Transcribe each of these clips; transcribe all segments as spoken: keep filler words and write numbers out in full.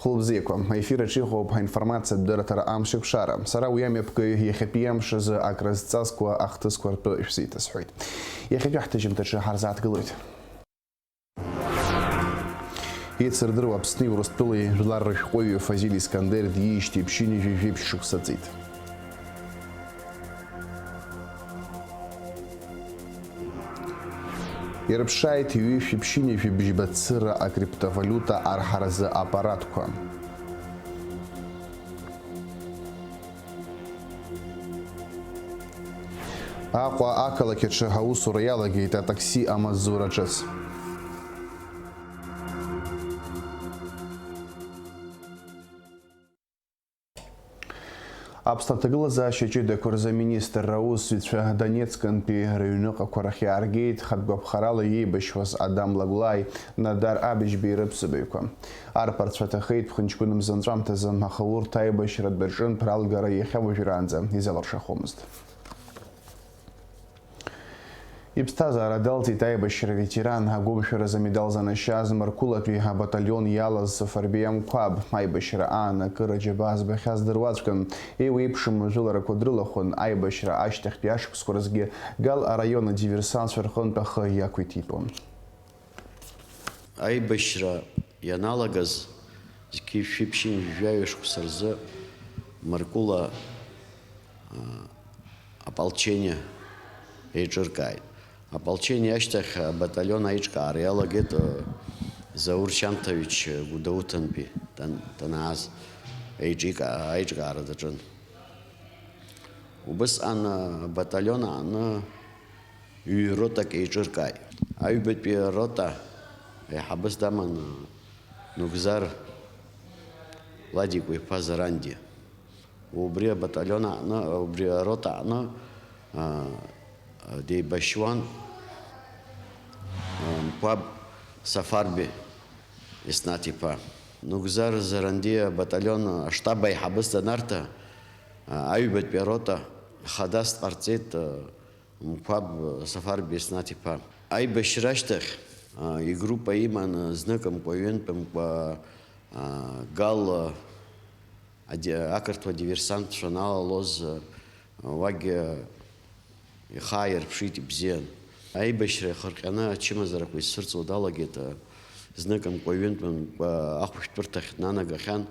Хәылбзиақәа, аефир аҿы иҟоуп ҳаинформациатә дырраҭара Амшеикәшара. Сара уи амҩаԥгаҩ иахьатәи амш азы акрызҵазкуа ахҭысқәа ртәы шәзеиҭасҳәоит. Иахьатәи ҳҭыжьымҭаҿы ҳарзааҭгылоит. Еицырдыруа Аԥсни Урыстәылеи жәлар рышәҟәыҩҩы Фазиль Искандер диижьҭеи ԥшьынҩажәи жәиԥшь шықәса ҵит. Ирыԥшааит ҩышәи ԥшьынҩажәи бжьба цыра акриптовалиута арҳаразы аппаратқәа. Аҟәа ақалақь аҿы аусура иалагеит атакси амаҵзура ҿыц. Аԥсны аҭагылазаашьа ҷыдақәа рзы аминистрра аусзуҩцәа Донецкантәи рыҩныҟақәа рахь иааргеит хатә гәаԥхарала иеибашьуаз Адам Лагәлааи Надар Абыжьбеи рыԥсабаҩқәа. Арԥарцәа ҭахеит ԥхынҷкәын мза нҵәамҭазы, аха урҭ аибашьратә дәаҿынтә ралгара иахьа уажәраанӡа изалыршахомызт. Иԥсҭазаара далҵит аибашьра ветеран, агәымшәаразы амедал занашьаз Марқәылатәи абаталион иалаз Сафарбеи Амқәаб. Аибашьра аан акыр аџьабаа збахьаз дыруаӡәкын, еиуеиԥшым ажәыларақәа дрылахәын, аибашьра ашьҭахьтәи ашықәсқәа рзгьы Гал араион адиверсантцәа рҟынтә ахы иақәиҭитәуан. Аибашьра ианалагаз, зқьи жәшәи ԥшьынҩажәи жәаҩа шықәса рзы Марқәыла, а, ополчение еиҿыркааит. Ополчение ашьҭахь абаталион аиҿкаара иалагеит, а, Заур Чанҭович Гәдоуҭантәи дан-, данааз еиҿика-, аиҿкаара даҿын. Убысҟан, а, абаталион аҟны ҩ-ротак еиҿыркааит. Аҩбатәи арота аиҳабыс даман Нугзар Ладикәа иԥа Заранди. Убри абаталион аҟны, убри арота аҟны, а, деибашьуан, а, Мқәаб Сафарби Еснаҭ-иԥа. Нугзар Заранди абаталион аштаб аиҳабыс данарҭа, а, аҩбатәи арота хадас дҟарҵеит, а, Мқәаб Сафар Беснаҭ-иԥа. Аибашьра ашьҭахь, а, игруппа иманы, зныкымкәа, ҩынтәымкәа, а, Гал, а, ади-, ақырҭуа диверсантцәа аналалоз, а, уагь, а, ихы ааирԥшит ибзиан. Аибашьра иахырҟьаны ачымазарақәа изцәырҵуа далагеит, а, зныкымкәа, ҩынтәымкәа ахәышәтәырҭахь днанагахьан,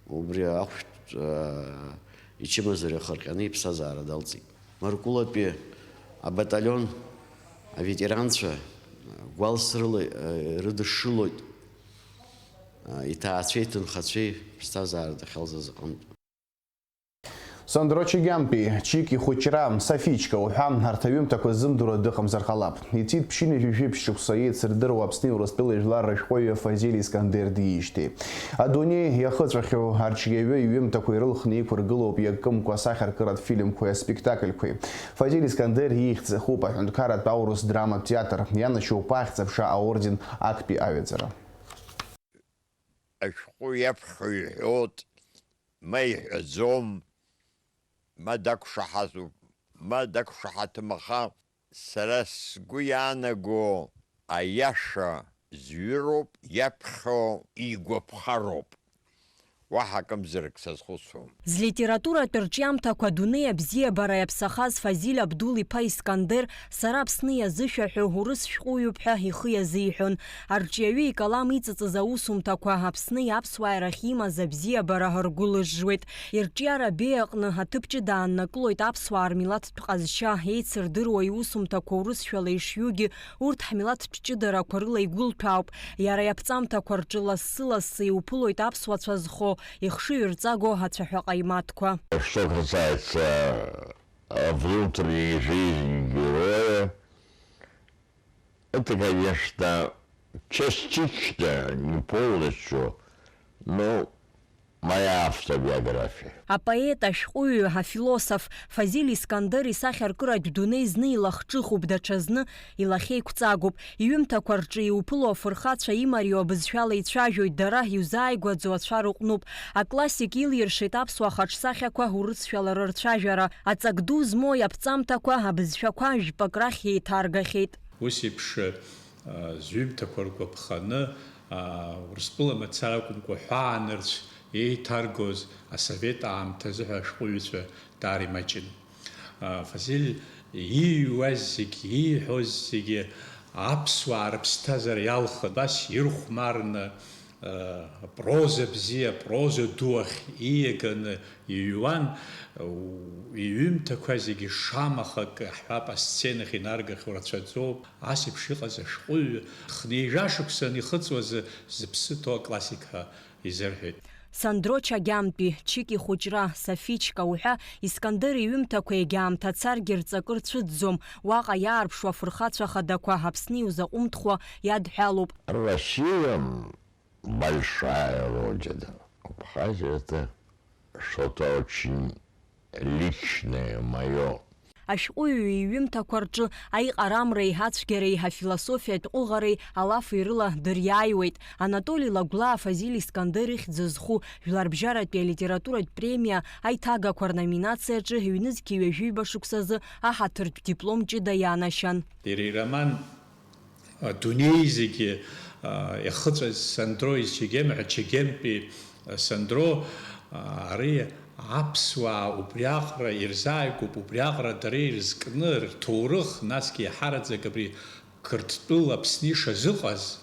убри ахәшәтә, а, ичымазара иахырҟьаны иԥсҭазаара далҵит. Марқәылатәи абаталион аветеранцәа гәалсрыла, э, ирыдышшылоит, э, иҭаацәеи иҭынхацәеи ԥсҭазаара дахьалҵыз аҟынтә. Сандро Чегьамтәи, Чик ихәыҷра, Сафичка уҳәа, арҭ аҩымҭақәа ззымдыруа дыҟамзар ҟалап. Ицит ԥшьынҩажәи жәиԥшь шықәса еицырдыруа Аԥсни Урыстәылеи жәлар рышәҟәыҩҩы Фазиль Искандер диижьҭеи. Адунеи иахыҵәахьоу арҿиаҩы иҩымҭақәа ирылхны иқәыргылоуп иакымкәа асахьаркыратә фильмқәеи аспектакльқәеи. Фазиль Искандер ихьӡ ахуп аҳәынҭқарратә аурыс драматә театр, ианашьоуп ахьӡ-аԥша аорден актәи аҩаӡара. Ашәҟәы иаԥхьо иҳәоит, ма иҳәаӡом, ма дақәшаҳаҭуп, ма дақәшаҳаҭым, аха сара сгәы иаанаго аиаша зҩыроуп, иаԥхьо игәаԥхароуп. Уаҳа акымзарак сазхәыцуам. Злитературатә рҿиамҭақәа адунеи абзиабара иаԥсахаз Фазиль Абдул-иԥа Искандер, сара Аԥсны иазышәаҳәо урыс шәҟәыҩҩуп ҳәа ихы иазиҳәон. Арҿиаҩы икалам иҵыҵыз аусумҭақәа Аԥсни аԥсуааи рахь имаз абзиабара ргәы лыжжуеит. Ирҿиара беиа аҟны аҭыԥ ҷыда ааннакылоит аԥсуаа рмилаҭтә ҟазшьа, еицырдыруа иусумҭақәа урысшәала ишҩугьы, урҭ ҳмилаҭтә ҷыдарақәа рыла игәылҭәаауп. Иара иаԥҵамҭақәа рҿы лассы-лассы иуԥылоит аԥсуацәа зхо, ихшыҩ рҵаго ацәаҳәа ҟаимаҭқәа. Что касается внутренней жизни героя, это, конечно, частично, не полностью, но моя автобиография. Апоет, ашәҟәыҩҩы, афилософ Фазиль Искандер исахьаркыратә дунеи зны илахҿыхуп, даҽазны илахьеиқәҵагоуп. Иҩымҭақәа рҿы иуԥыло афырхацәа имариоу абызшәала ицәажәоит, дара иузааигәаӡоу ацәа рыҟәнуп. Аклассик илиршеит аԥсуа хаҿсахьақәа урысшәала рырцәажәара. Аҵак ду змоу иаԥҵамҭақәа, абызшәақәа жәпак рахь еиҭаргахьеит. Ус еиԥш, а, зҩымҭақәа ргәаԥханы, Урыстәыла мацара акәымкәа, ҳәаанырцә еиҭаргоз асовет аамҭазы ҳәа ашәҟәыҩҩцәа даара имаҷын. Фазиль ииҩуаз зегь, ииҳәоз зегьы аԥсуаа рыԥсҭазаара иалхын, абас ирхәмарны, апроза бзиа, апроза ду ахь ииаганы иҩуан. Иҩымҭақәа зегьы шамахак, ҳҳәап, асценахь инаргахьоу рацәаӡоуп. Ас еиԥш иҟаз ашәҟәыҩҩы хынҩажәа шықәса анихыҵуазы зыԥсы ҭоу аклассик ҳәа изырҳәеит. Сандро Чагьамтәи, Чик ихәыҷра, Сафичка уҳәа, Искандер иҩымҭақәа егьаамҭа царгьы рҵакы рцәыӡӡом, уаҟа иаарԥшуа афырхацәа хадақәа Аԥсны иузаҟәымҭхуа иадҳәалоуп. Россия большая родина. Абхазия — это что-то очень личное, моё. Ашәҟәыҩҩы иҩымҭақәа рҿы аиҟарамреи ацәгьареи афилософиатә ҟәыӷареи алафи рыла дыриааиуеит. Анатоли Лагәлаа Фазиль Искандер ихьӡ зху жәларбжьаратәи алитературатә премиа аиҭагақәа рноминациаҿы ҩнызқьи ҩажәи ҩба шықәсазы аҳаҭыртә диплом ҷыда ианашьан. Иара ироман Адунеи зегьы, а, иахыҵәаз Сандро из Чегем ҳәа, Чегемтәи, а, Сандро, а, ари аԥсуаа убриаҟара ирзааигәоуп, убриаҟара дара ирызкны, рҭоурых, насгьы иаҳараӡак абри Қырҭтәыла Аԥсны ишазыҟаз,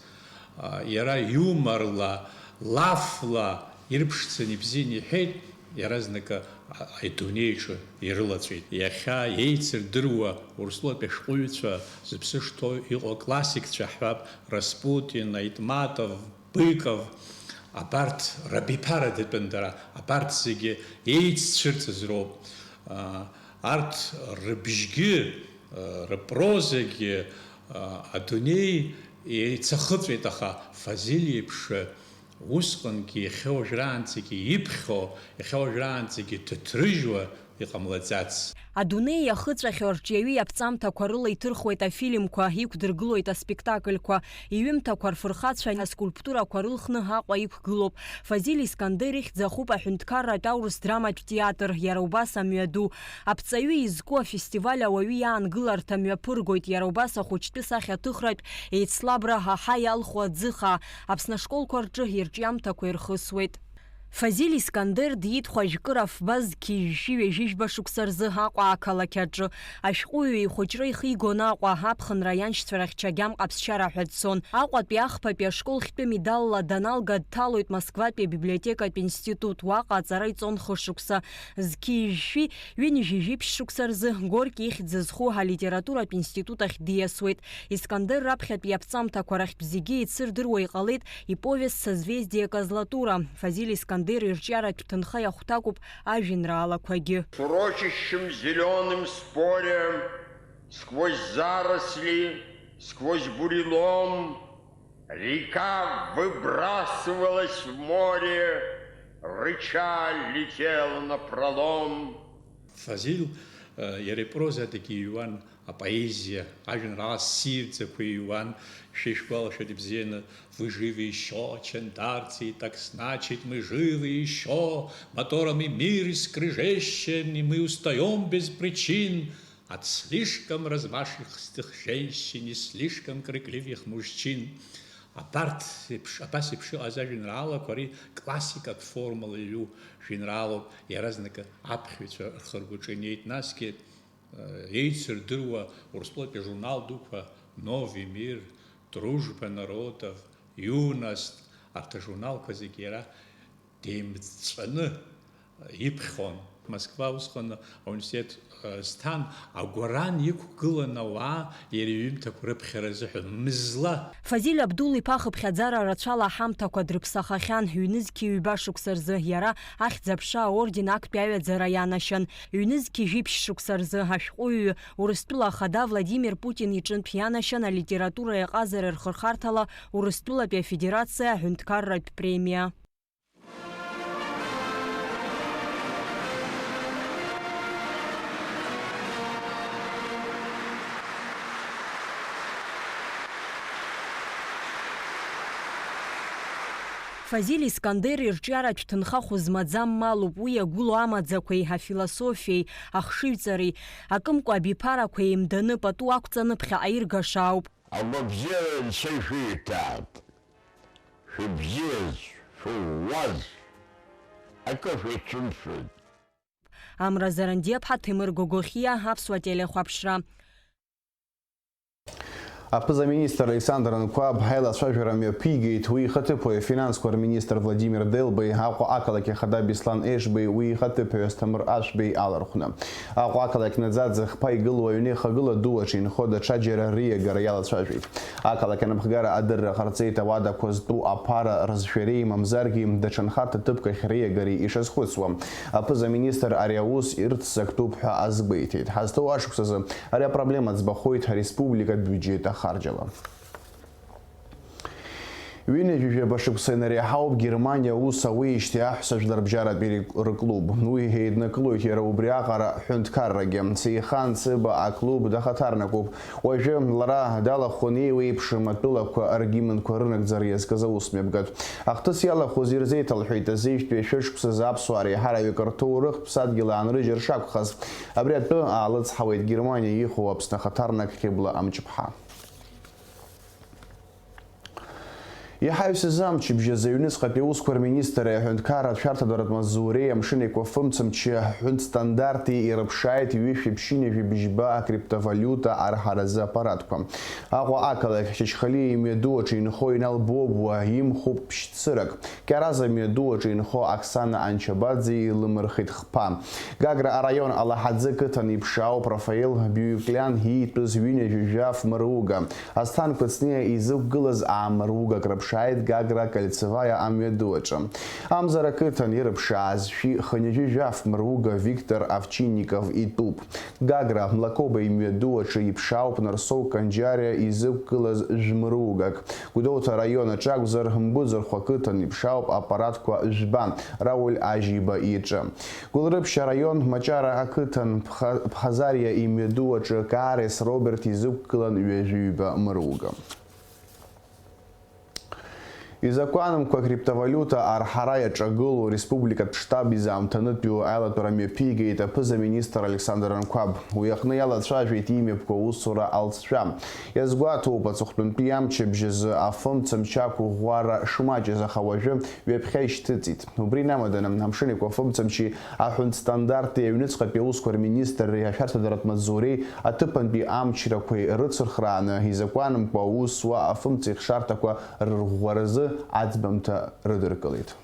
а, иара иуморла, лафла ирԥшӡаны ибзианы иҳәеит. Иаразнакы а-, адунеиаҿы ирылаҵәеит. Иахьа еицырдыруа Урыстәылатәи ашәҟәыҩҩцәа зыԥсы шҭоу иҟоу аклассикцәа ҳҳәап, Распутин, Айтматов, Быков, абарҭ рабиԥара датәын дара, абарҭ зегьы еиццәырҵыз роуп. А, арҭ рыбжьгьы, а, рыпрозагьы, а, адунеи еицахыҵәеит, аха Фазиль иеиԥш Усҟангьы иахьа уажәраанӡагьы иԥхьо, иахьа уажәраанӡагьы ҭыҭрыжьуа иҟамлаӡац. Адунеи иахыҵәахьоу арҿиаҩы иаԥҵамҭақәа рыла иҭырхуеит афильмқәа, иқәдыргылоит аспектакльқәа, иҩымҭақәа рфырхацәа аскульптурақәа рылхны Аҟәа иқәгылоуп. Фазиль Искандер ихьӡ ахуп аҳәынҭқарратә аурыс драматә театр, иара убас амҩаду. Аԥҵаҩы изку афестиваль ауаҩы иаангыларҭа мҩаԥыргоит, иара убас ахәыҷтәы сахьаҭыхратә еицлабра аҳа иалху аӡыхаа. Аԥсны ашколқәа рҿы ирҿиамҭақәа ирхысуеит. Фазиль Искандер диит хәажәкыра фба зқьи жәшәи ҩажәи жәба шықәса рзы Аҟәа ақалақь аҿы. Ашәҟәыҩҩы ихәыҷра ихигон Аҟәа, аԥхынра ианшьцәа рахь Чагьам ҟаԥсшьара ҳәа дцон. Аҟәатәи ахԥатәи ашкол хьтәы медалла даналга дҭалоит Москватәи абиблиотекатә институт, уаҟа аҵара иҵон хышықәса. Зқьи жәшәи ҩынҩажәи жәиԥшь шықәса рзы Горки ихьӡ зху алитературатә институт ахь диасуеит. Искандер раԥхьатәи иаԥҵамҭақәа рахьтә зегьы еицырдыруа иҟалеит иповест «Созвездие Козлатура». Фазиль Искандер ирҿиаратә ҭынха иахәҭакуп ажәеинраалақәагьы. В урочищем зелёном споре, сквозь заросли, сквозь бурелом, река выбрасывалась в море, рыча летела напролом. Фазиль, э, иара ипроза адагьы иҩуан апоезиа, ажәеинраала ссирӡақәа иҩуан, шәа ишәгәалашәоит ибзианы, «Вы живы ещё, чандарцы, и так значит, мы живы ещё, моторами мир скрежещем, и мы устаём без причин от слишком размашистых женщин и слишком крикливых мужчин». Абарҭ еиԥш, абас еиԥш иҟаз ажәеинраалақәа ари классикатә формала иҩу жәеинраалоуп, иаразнакы аԥхьаҩцәа рхы-ргәаҿы инеит, насгьы, э, еицырдыруа Урыстәылатәи ажурнал дуқәа Новый мир, Дружба народов, Юность, арҭ ажурналқәа зегьы иара деимҵәаны иԥхьон. Москва усҟан ауниверситет, э, сҭан, агәаран иқәгылан ауаа иара иҩымҭақәа рыԥхьара азыҳәан, мызла. Фазиль Абдул-иԥа хыԥхьаӡара рацәала аҳамҭақәа дрыԥсахахьан, ҩнызқьи ҩба шықәса рзы иара Ахьӡ-аԥша аорден актәи аҩаӡара ианашьан, ҩнызқьи жәиԥшь шықәса рзы ашәҟәыҩҩы, Урыстәыла Ахада Владимир Путин иҿынтә ианашьан алитературеи аҟазареи рхырхарҭала Урыстәылатәи Афедерациа аҳәынҭқарратә премиа. Фазиль Искандер ирҿиаратә ҭынха хәы змаӡам малуп, уи иагәылоу амаӡақәеи, афилософиеи, ахшыҩҵареи, акымкәа абиԥарақәа еимданы, пату ақәҵаны ԥхьаҟа иргаша ауп. Агәабзиара Анцәа ишәиҭааит. Шәыбзиаз, шәыӷәӷәаз, акы шәацәымшәоит. Амра Зарандиаԥҳа, Ҭемыр Гогохиа, Аԥсуа телехәаԥшра. Аԥыза-министр Александр Анқәаб аилацәажәара мҩаԥигеит уи ихаҭыԥуаҩ афинансқәа рминистр Владимир Делбеи, Аҟәа ақалақь ахада Беслан Ешбеи уи ихаҭыԥуаҩ Асҭамыр Ашәбеи алархәны. Аҟәа ақалақь наӡаӡа хԥа игылоу аҩны ихагыла ду аҿы инхо даҽаџьара риагара иалацәажәеит. Ақалақь анапхгара адырра ҟарҵеит ауадақәа зтәу аԥара рызшәареи мамзаргьы даҽа нхарҭа ҭыԥк ахь риагареи ишазхәыцуа. Аԥыза-министр ари аус ирццактәуп ҳәа азгәеиҭеит. Ҳазҭоу ашықәсазы ари апроблема ӡбахоит ҳреспубликатә биуџьет ахарџьала. Ҩынҩажәижәаба шықәса инареиҳауп Германиа аус ауеижьҭеи аҳәса жәларбжьаратәи рик-, рыклуб. Уи еиднакылоит иара убри аҟара ҳәынҭқаррагьы. Сеихан Цыба аклуб дахаҭарнакуп. Уажәы лара далахәын еиуеиԥшым атәылақәа ргимнқәа рынагӡара иазкыз аусмҩаԥгатә. Ахҭыс иалахәыз ирзеиҭалҳәеит азеижәтәи ашәышықәсазы аԥсуаа реиҳараҩык рҭоурыхтә ԥсадгьыл аанрыжьыр шакәхаз. Абри атәы аалыцҳауеит Германиа иҟоу Аԥсны ахаҭарнак Хьыбла Амҷыԥҳа. Иаҳа ҩсызамчыбжьазы аҩныҵҟатәи аусқәа рминистрреи аҳәынҭқарратә шәарҭадаратә маҵзуреи амшын еиқәа фымцамчи аҳәынҭ стандарти ирыԥшааит ҩышәи ԥшьынҩажәи бжьба акриптовалиута арҳаразы аппаратқәа. Аҟәа ақалақь Чачхалиа имҩаду аҿы инхо Инал Бобуа имхуп ԥшь-цырак. Кьараза мҩаду аҿы инхо Оксана Анчабаӡе илымырхит хԥа. Гагра араион Алаҳаӡы қыҭан иԥшаауп Рафаел Биуиклиан иитәыз ҩынҩажәи жәаф мыруга. Асҭан Кәыҵниа изықәгылаз аа мыругак рыԥшааит Гагра Кольцевая амҩаду аҿы. Амзара қыҭан ирыԥшааз шәи хынҩажәи жәаф мыруга Виктор Овчинников итәуп. Гагра Млакоба имҩаду аҿы иԥшаауп Нарсоу Канџьариа изықәгылаз жәмыругак. Гәдоуҭа араион аҿы акәзар, Мгәыӡырхәа қыҭан иԥшаауп аппаратқәа жәба, Рауль Ажьиба иҿы. Гәылрыԥшь араион Маҷара ақыҭан Ԥха-, Ԥхазариа имҩаду аҿы Каарес Роберт изықәгылан ҩажәи ҩба мыруга. Изакәанымкәа акриптовалиута арҳара иаҿагылоу республикатә штаб изаамҭанытәиу аилатәара мҩаԥигеит аԥыза-министр Александр Анқәаб. Уи аҟны иалацәажәеит имҩаԥгоу аусура алҵшәа. Иазгәаҭоуп, аҵыхәтәантәи амчыбжьазы афымцамч ақәыӷәӷәара шмаҷыз, аха уажәы ҩаԥхьа ишьҭыҵит. Убри инамаданы, амшын еиқәа афымцамчи аҳәынҭ стандарти аҩныҵҟатәи аусқәа рминистрреи ашәарҭадаратә маҵзуреи аҭыԥантәи амчрақәеи рыцырхрааны изакәанымкәа аус зуа афымцеихшарҭақәа рырӷәӷәаразы аӡбамҭа рыдыркылеит.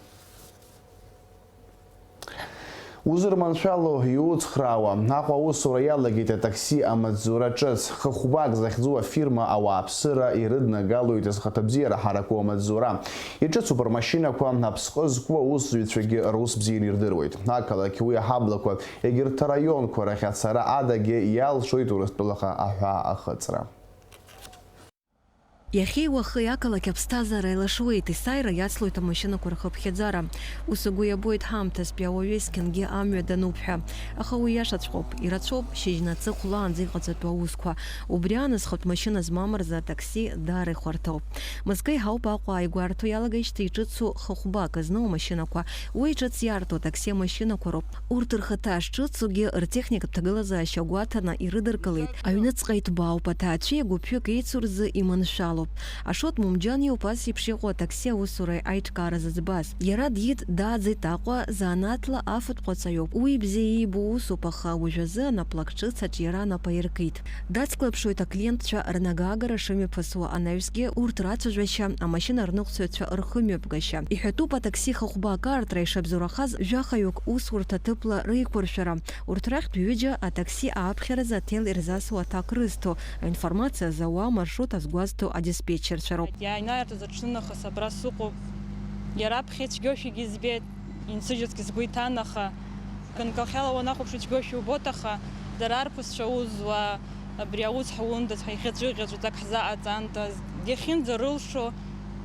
Узырманшәало иуцхраауа, Аҟәа аусура иалагеит атакси амаҵзура ҿыц. Хыхәбак захьӡу афирма ауааԥсыра ирыднагалоит азхаҭабзиара ҳараку амаҵзура. Иҿыцуп рмашьынақәа, аԥсҟы зку аусзуҩцәагьы рус бзианы ирдыруеит. Ақалақь уи аҳаблақәа, егьырҭ араионқәа рахь ацара адагьы иалшоит Урыстәылаҟа аҳәаа ахыҵра. Иахьеи уахеи ақалақь аԥсҭазаара еилашуеит, есааира иацлоит амашьынақәа рхыԥхьаӡара. Ус агәы иабоит ҳаамҭазтәи ауаҩы есқьынгьы амҩа дануп ҳәа. Аха уи иашаҵәҟьоуп, ирацәоуп шьыжьнаҵы хәлаанӡа иҟаҵатәу аусқәа. Убри аан азхатә машьына змам рзы атакси даара ихәарҭоуп. Мызкы иаҳауп Аҟәа ааигәарҭо иалагеижьҭеи иҿыцу хыхәбак зну амашьынақәа. Уи ҿыц иаарту атакси амашьынақәа роуп. Урҭ рхаҭа шҿыцугьы ртехникатә ҭагылазаашьа гәаҭаны ирыдыркылеит. Аҩныҵҟа иҭбаауп, аҭаацәеи агәыԥҩык еицу рзы иманшәалоуп. Ашот Мумџьан иоуп ас еиԥш иҟоу атакси аусура аиҿкаара зыӡбаз. Иара диит, дааӡеит Аҟәа, занааҭла афатә ҟаҵаҩуп. Уи бзиа иибо усуп, аха уажәазы анаплак ҿыц аҿиара нап аиркит. Дацклаԥшуеит аклиентцәа рнагагара шымҩаԥысуа анаҩсгьы, урҭ рацәажәашьа, амашьына рныҟәцаҩцәа рхымҩаԥгашьа. Иҳәатәуп атакси хыхәба акаартра ишабзоурахаз жәахаҩык усурҭа ҭыԥла реиқәыршәара. Урҭ рахьтә ҩыџьа атакси ааԥхьаразы аҭел ирзасуа аҭак рызҭо, аинформациа зауа, амаршрут азгәазҭо адиспетчерцәа роуп. Иааинаиртыз аҽны нахыс абра сыҟоуп. Иара аԥхьа ицәгьоушәагьы избеит, инсыжьызгьы сгәы иҭан, аха ганкахьала уанахәаԥш ицәгьоушәа убоит, аха дара арԥысцәа аус зуа абри аус ҳаундаз ҳәа иӷьаҵәыӷьаҵәӡак ҳзаҟаҵандаз, иахьынӡарылшо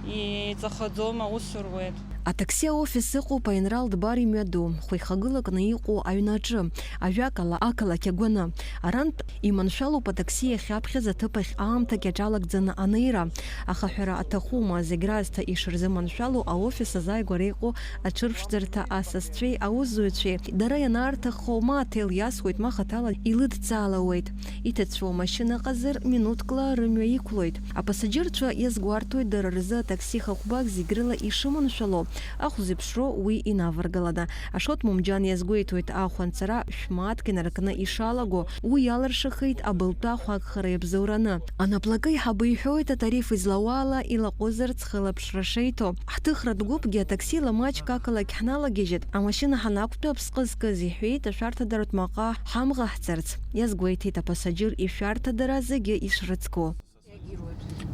иҵахаӡом аус руеит. Атакси аофис ыҟоуп аинрал Дбар имҩаду, хәеихагылакны иҟоу аҩнаҿы, ажәакала, ақалақь агәаны. Арантә иманшәалоуп атакси иахьаԥхьаз аҭыԥ ахь аамҭагь аҿалагӡаны анеира. Аха ҳәара аҭахума, зегь раасҭа ишырзыманшәало аофис азааигәара иҟоу аҽырԥшӡарҭа асасцәеи аусзуҩцәеи, дара ианаарҭаххо, ма аҭел иасуеит, ма хаҭала илыдҵаалауеит. Иҭацәу амашьына ыҟазар, минуҭкла рымҩа иқәлоит. Апасаџьырцәа иазгәарҭоит дара рзы атакси хахәбак зегь рыла ишыманшәало, ахә зеиԥшроу уи инаваргаланы. Ашот Мумџьан иазгәеиҭоит, ахә анҵара шәмааҭк инаркны ишалаго, уи иалыршахеит абылтәы ахә агхара иабзоураны. Анаплакы аиҳабы иҳәоит, атариф излауала илаҟәызарц хылаԥшра шеиҭо. Ҳҭыхратә гәыԥгьы атаксила маҷк ақалақь ҳналагьежьит, амашьына ҳанақәтәа аԥсҟы зкыз, иҳәеит ашәарҭадаратә маҟа ҳамӷаҳҵарц. Иазгәеиҭеит апасаџьыр ишәарҭадара зегьы ишрыцку.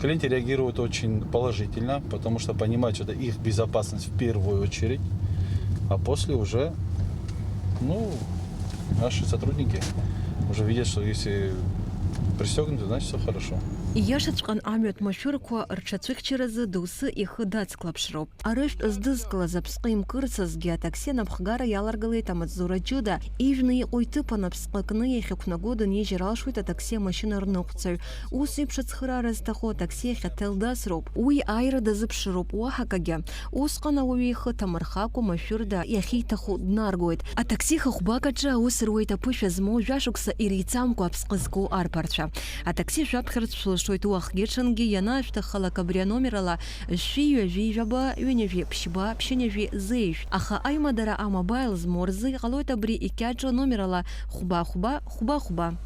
Клиенты реагируют очень положительно, потому что понимают, что это их безопасность в первую очередь, а после уже, ну, наши сотрудники уже видят, что если пристегнуты, значит, все хорошо. Ииашаҵәҟьан амҩатә машәырқәа рҽацәыхьчаразы доусы ихы дацклаԥшроуп. Арыжәтә здызкылаз аԥсҟы имкырцазгьы атакси анапхгара иаларгалеит амаҵзура ҷыда, ижәны иҟоу иҭыԥан аԥсҟы кны иахьықәнаго дынижьыр алшоит атакси амашьына рныҟәцаҩ. Ус еиԥш ацхыраара зҭаху атакси ахь аҭел дасроуп. Уи ааира дазыԥшыроуп, уаҳа акагьы. Усҟан ауаҩы ихы ҭамырхакәа машәырда иахьиҭаху днаргоит. Атакси хахәбак аҿы аус руеит аԥышәа змоу жәашықәса иреицамкәа аԥсҟы зку арԥарцәа. Атакси шәаԥхьарц шәылшоит уахгьы-ҽынгьы, ианаашәҭаххалак абри аномер ала, жәшәи ҩажәи жәаба, ҩынҩажәи ԥшьба, ԥшьынҩажәи зеижә. Аха аимадара амобаил змоу рзы иҟалоит абри икьаҿу аномерала хәба-хәба, хәба-хәба.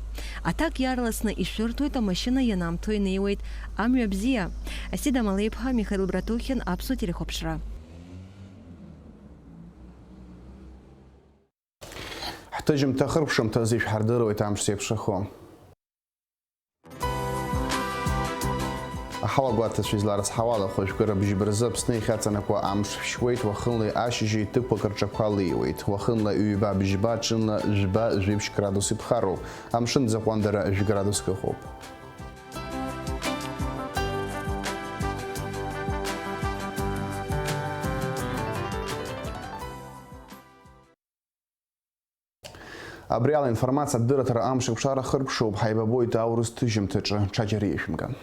Аҭак иаарласны ишәырҭоит, амашьына ианамҭо инеиуеит. Амҩа бзиа! Асида Малеиԥҳа, Михаил Братухин, Аԥсуа телехәаԥшра. Ҳҭыжьымҭа хыркәшамҭазы ишәҳардыруеит амш зеиԥшрахо. Аҳауагәаҭацәа изларыцҳауала, хәажәкыра бжьба рзы Аԥсны иахьаҵанакуа амш шәшьуеит, уахынлеи ашьыжьи ҭыԥқәак рҿақәа леиуеит. Уахынла ҩба-бжьба, ҽынла жәба-жәибжь градус иԥхарроуп. Амшын ӡаҟәандара жәградуск ыҟоуп. Абри ала информациатә дырраҭара амш еиқәшара хыркәшоуп, ҳаибабоит аурыс ҭыжьымҭаҿы, ҽаџьара ишәымган.